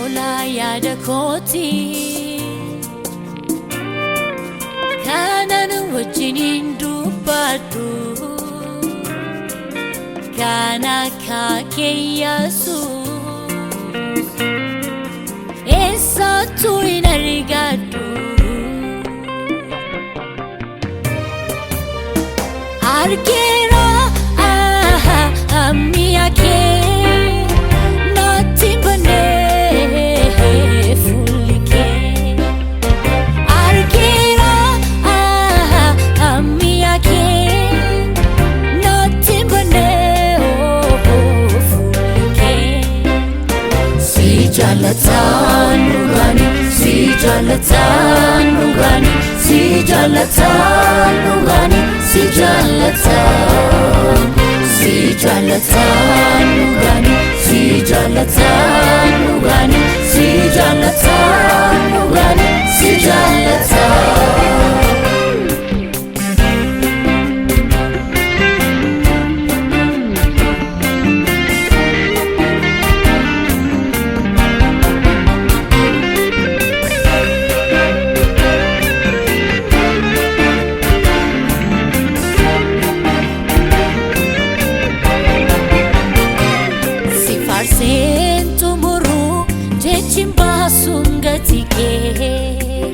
Tola yaada kooti kanan wajjiniin dubbadhu kan akka kee Yesuus eessattuu hin argadhu. Argeera mi'a kee natti hin banne fuulli kee. Argeera mi'a kee natti hin banne fuulli kee. Si jaalataan dhugaani, si jaalataan dhugaani, si jaalataan dhugaani, si jaalataan. Si jaalataan dhugaani, si jaalataan dhugaani, si jaalataan dhugaani, si jaalataan. Si faarseen xumuruu jechiin baasuun gatii kee.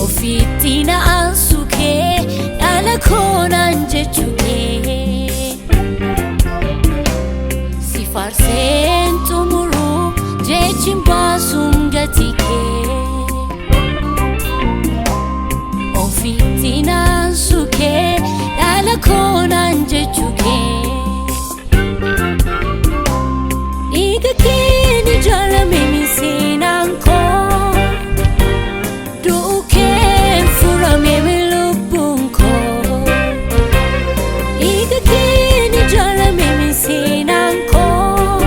Ofiitti na aansu kee dhala koonaan jechuu kee. Si faarseen xumuruu jechiin baasuun gatii kee. Ofiitti na aansu kee dhala koonaan jechuu kee. Dhiiga keen ijaarame seenaan koo, du'u keen furame lubbuun koo. Dhiiga keen ijaarame seenaan koo,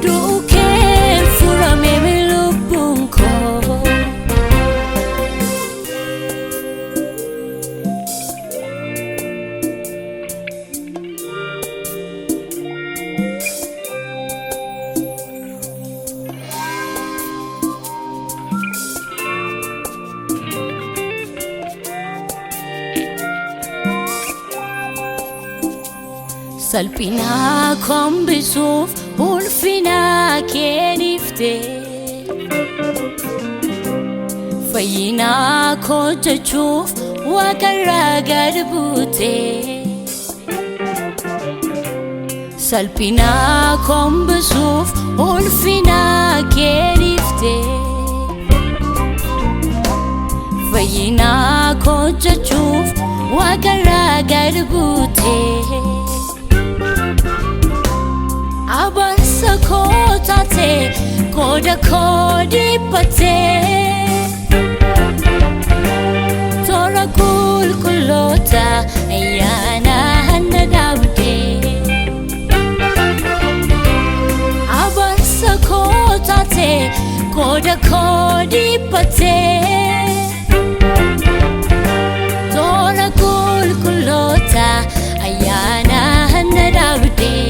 du'u keen furame lubbuun koo. Salphina kombisuuf ulfina keeniftee, fayyina koo jechuuf waaqarraa gad buutee. Salphina kombisuuf ulfina keeniftee, fayyina koo jechuuf waaqarraa gad buutee. Abaarsa koo taate qooda koo dhiphatee, toora qulqulloota ayyaana na dhaabdee. Abaarsa koo taate qooda koo dhiphatee, toora qulqulloota ayyaana na dhaabdee.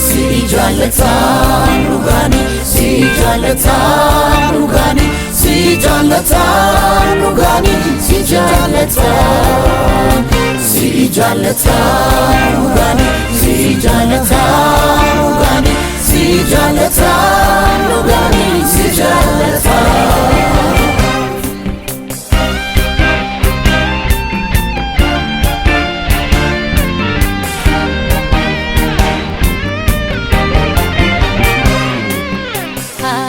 Si jaalataan dhugaani, si jaalataan dhugaani, si jaalataan dhugaani, si jaalataan. Si jaalataan dhugaani, si jaalataan dhugaani, si jaalataan dhugaani, si jaalataan.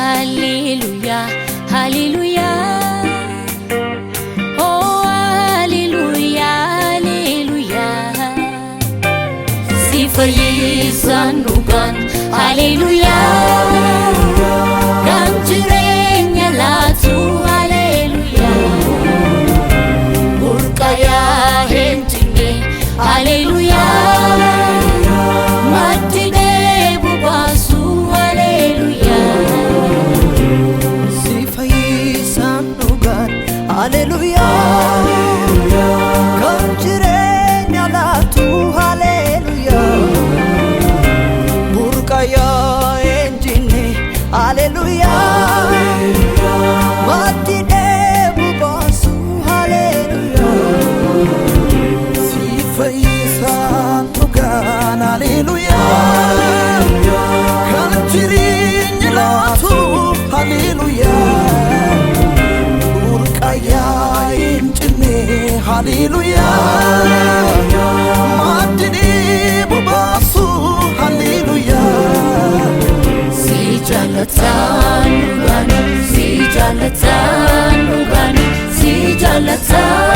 Hallelujah, hallelujah. Oh, hallelujah, hallelujah. Si fayyisaan dhugaan, hallelujah. Kan jireenya laatu, hallelujah. Burqaa hin cinne, hallelujah. Maddi dheebuu baasu, hallelujah. Si fayyisaan dhugaan, haleluyaa. Kan jireenya laatu, haleluyaa. Haleluyaa. Kan jireenya laatu haleluyaa. Burqaa hin cinne haleluyaa. Maaddii bobaasu haleluyaa. Si jaalataan dhugaani, si jaalataan dhugaani, si jaalataan.